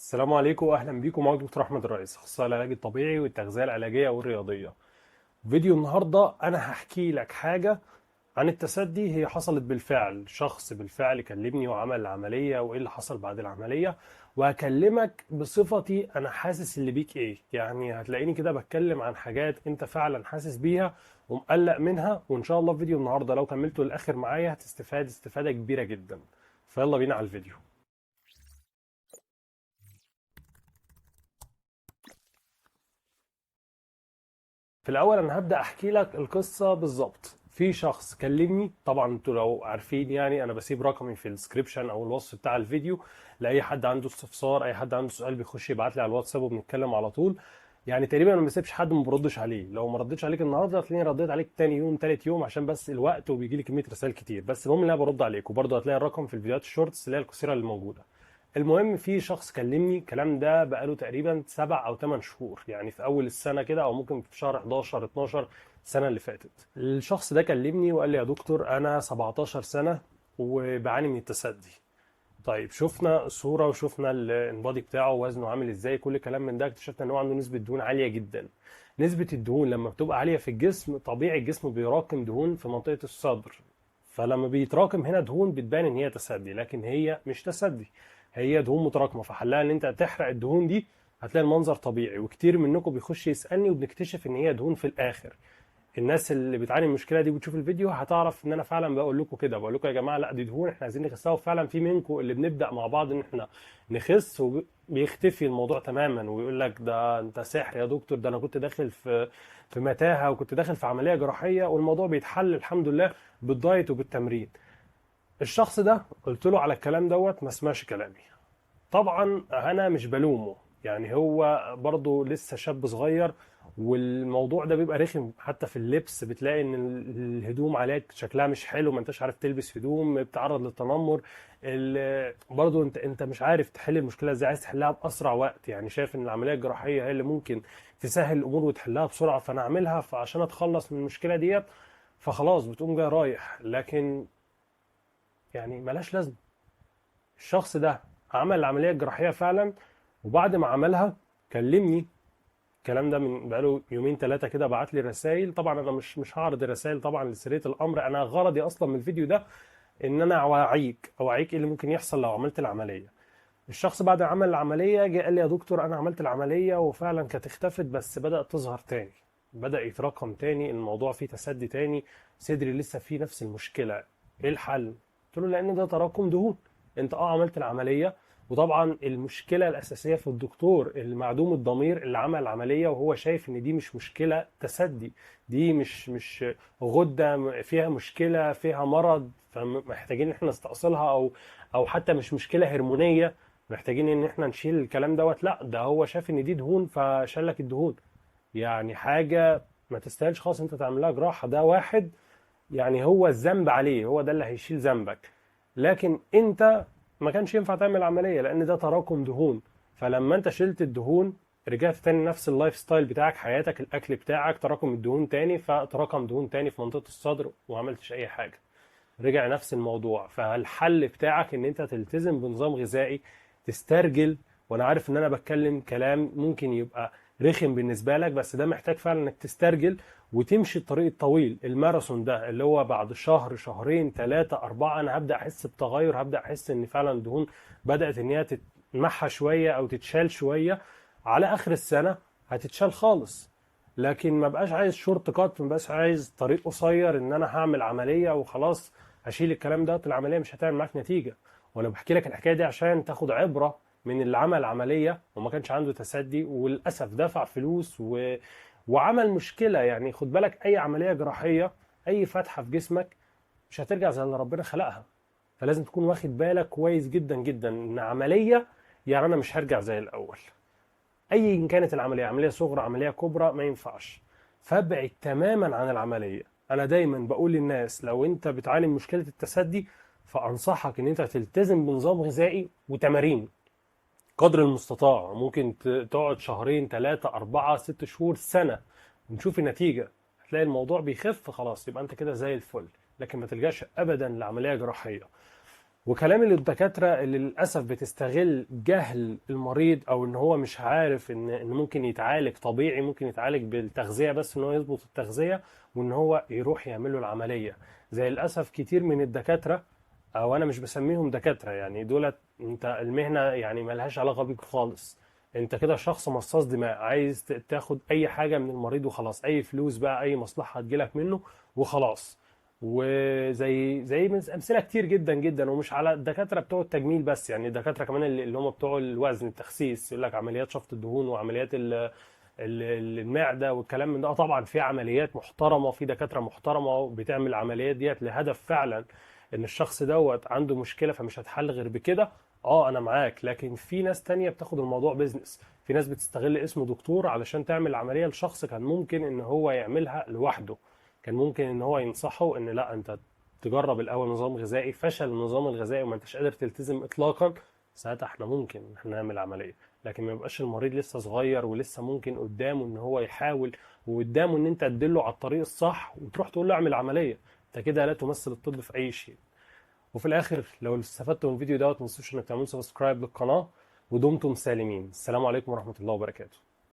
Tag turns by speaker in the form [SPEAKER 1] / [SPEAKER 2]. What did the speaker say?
[SPEAKER 1] السلام عليكم واهلا بيكم. معاكم دكتور احمد الرئيس، اخصائي العلاج الطبيعي والتغذيه العلاجية والرياضيه. فيديو النهارده انا هحكي لك حاجة عن التثدي، هي حصلت بالفعل، شخص بالفعل كلمني وعمل العملية وايه اللي حصل بعد العملية، وهكلمك بصفتي انا حاسس اللي بيك ايه. يعني هتلاقيني كده بتكلم عن حاجات انت فعلا حاسس بيها ومقلق منها، وان شاء الله في فيديو النهارده لو كملته للاخر معايا هتستفاد استفاده كبيرة جدا. فيلا بينا على الفيديو. في الاول انا هبدا احكي لك القصة بالظبط. في شخص كلمني، طبعا انتوا لو عارفين يعني انا بسيب رقمي في ال description او الوصف بتاع الفيديو لاي حد عنده استفسار، اي حد عنده سؤال بيخش يبعت لي على الواتساب وبنتكلم على طول. يعني تقريبا انا ما بسيبش حد ما بردش عليه، لو ما ردتش عليك النهارده هتلاقيني رديت عليك تاني يوم تالت يوم، عشان بس الوقت وبيجي لي كمية رسائل كتير. بس المهم ان انا برد عليك، وبرضه هتلاقي الرقم في الفيديوهات ال shorts اللي هي القصيرة اللي موجودة. المهم في شخص كلمني، الكلام ده بقاله تقريبا 7 أو 8 شهور، يعني في اول السنة كده او ممكن في شهر 11 12 السنة اللي فاتت. الشخص ده كلمني وقال لي يا دكتور انا 17 سنة وبعاني من التثدي. طيب شفنا الصورة وشفنا ال InBody بتاعه وزنه عامل ازاي، كل كلام من ده، اكتشفنا ان هو عنده نسبه دهون عالية جدا. نسبه الدهون لما بتبقى عالية في الجسم طبيعي الجسم بيراكم دهون في منطقة الصدر، فلما بيتراكم هنا دهون بتبان ان هي تثدي، لكن هي مش تثدي، هي دهون متراكمه. فحلها ان انت تحرق الدهون دي هتلاقي المنظر طبيعي. وكتير منكم بيخش يسالني وبنكتشف ان هي دهون في الاخر. الناس اللي بتعاني من المشكلة دي وبتشوف الفيديو هتعرف ان انا فعلا بقول لكم كده، بقول لكم يا جماعة لا دي دهون احنا عايزين نخسها. وفعلا في منكم اللي بنبدا مع بعض ان احنا نخس وبيختفي الموضوع تماما، ويقول لك ده انت ساحر يا دكتور، ده انا كنت داخل في متاهه وكنت داخل في عملية جراحية، والموضوع بيتحل الحمد لله بالدايت وبالتمرين. الشخص ده قلت له على الكلام دوت ما سمعش كلامي. طبعا انا مش بلومه، يعني هو برضه لسه شاب صغير والموضوع ده بيبقى رخم، حتى في اللبس بتلاقي ان الهدوم عليك شكلها مش حلو، ما انتش عارف تلبس هدوم، بتعرض للتنمر. برضه انت مش عارف تحل المشكلة ازاي، عايز تحلها باسرع وقت، يعني شايف ان العملية الجراحية هي اللي ممكن تسهل الامور وتحلها بسرعة، فانا اعملها فعشان اتخلص من المشكلة ديت، فخلاص بتقوم جاي رايح، لكن يعني ملهاش لازمه. الشخص ده عمل العملية الجراحية فعلا، وبعد ما عملها كلمني، الكلام ده من بقاله يومين 3 كده، بعت لي رسائل. طبعا انا مش هعرض الرسائل طبعا لسريه الامر، انا غرضي اصلا من الفيديو ده ان انا اوعيك ايه اللي ممكن يحصل لو عملت العملية. الشخص بعد ما عمل العملية جه قال لي يا دكتور انا عملت العملية وفعلا كانت اختفت، بس بدات تظهر تاني، بدا يتراكم تاني، الموضوع فيه تسدي تاني، صدري لسه فيه نفس المشكلة، ايه الحل؟ قلت له لان ده تراكم دهون، انت عملت العملية، وطبعا المشكلة الاساسية في الدكتور المعدوم الضمير اللي عمل العملية وهو شايف ان دي مش مشكلة تسدي، دي مش غده فيها مشكلة، فيها مرض، فمحتاجين ان احنا نستأصلها، او حتى مش مشكلة هرمونيه محتاجين ان احنا نشيل الكلام دوت، لا ده هو شاف ان دي دهون فشال لك الدهون. يعني حاجة ما تستاهلش خالص انت تعملها جراحه، ده واحد يعني هو الذنب عليه، هو ده اللي هيشيل ذنبك، لكن انت ما كانش ينفع تعمل عملية لان ده تراكم دهون. فلما انت شلت الدهون رجعت تاني نفس ال lifestyle بتاعك، حياتك، الاكل بتاعك، تراكم الدهون تاني، فتراكم دهون تاني في منطقة الصدر وما عملتش اي حاجة، رجع نفس الموضوع. فالحل بتاعك ان انت تلتزم بنظام غذائي، تسترجل. وانا عارف ان انا بتكلم كلام ممكن يبقى رخم بالنسبة لك، بس ده محتاج فعلا انك تسترجل وتمشي الطريق الطويل، الماراثون ده اللي هو بعد شهر شهرين 3 4 انا هبدا احس بتغير، هبدا احس ان فعلا الدهون بدات ان هي تتمحى شوية او تتشال شوية، على اخر السنة هتتشال خالص. لكن ما بقاش عايز short cut، ما بقاش عايز طريق قصير ان انا هعمل عملية وخلاص هشيل الكلام ده، العملية مش هتعمل معاك نتيجة. وانا بحكي لك الحكاية دي عشان تاخد عبره من اللي عمل عملية وما كانش عنده تسدي، وللاسف دفع فلوس وعمل مشكلة. يعني خد بالك، اي عملية جراحية، اي فتحه في جسمك مش هترجع زي اللي ربنا خلقها، فلازم تكون واخد بالك كويس جدا جدا ان عملية يعني انا مش هرجع زي الاول، ايا كانت العملية، عملية صغرى عملية كبرى، ما ينفعش. فابعد تماما عن العملية. انا دايما بقول للناس لو انت بتعاني من مشكلة التسدي فانصحك ان انت تلتزم بنظام غذائي وتمارين قدر المستطاع، ممكن تقعد شهرين 3 4 6 شهور سنة ونشوف النتيجة، هتلاقي الموضوع بيخف خلاص، يبقى انت كده زي الفل. لكن ما تلجاش ابدا لعملية جراحية. وكلامي للدكاترة اللي للأسف بتستغل جهل المريض، أو إن هو مش عارف إن ممكن يتعالج طبيعي، ممكن يتعالج بالتغذية بس، إن هو يظبط التغذية وإن هو يروح يعمل له العملية. زي للأسف كتير من الدكاترة، أو أنا مش بسميهم دكاترة يعني، دولت أنت المهنة يعني ملهاش علاقة بيك خالص، أنت كده شخص مصاص دماء، عايز تاخد أي حاجة من المريض وخلاص، أي فلوس بقى، أي مصلحة هتجيلك منه وخلاص. وزي امثلة كتير جدا جدا، ومش على الدكاترة بتوع التجميل بس، يعني الدكاترة كمان اللي هم بتوع الوزن، التخسيس، يقول لك عمليات شفط الدهون وعمليات المعدة والكلام من ده. طبعا في عمليات محترمه، في دكاترة محترمه بتعمل العمليات ديت لهدف فعلا ان الشخص دوت عنده مشكلة فمش هتحل غير بكده، انا معاك. لكن في ناس تانية بتاخد الموضوع business، في ناس بتستغل اسم دكتور علشان تعمل عملية لشخص كان ممكن ان هو يعملها لوحده، كان ممكن ان هو ينصحه ان لا انت تجرب الاول نظام غذائي، فشل النظام الغذائي وما انتش قادر تلتزم اطلاقا، ساعتها احنا ممكن احنا نعمل عملية. لكن ما يبقاش المريض لسه صغير ولسه ممكن قدامه ان هو يحاول، وقدامه ان انت تدله على الطريق الصح وتروح تقول له اعمل عملية، انت كده لا تمثل الطب في اي شيء. وفي الاخر لو استفدتوا من الفيديو دوت ما تنسوش انك تعملوا subscribe للقناة، ودمتم سالمين. السلام عليكم ورحمة الله وبركاته.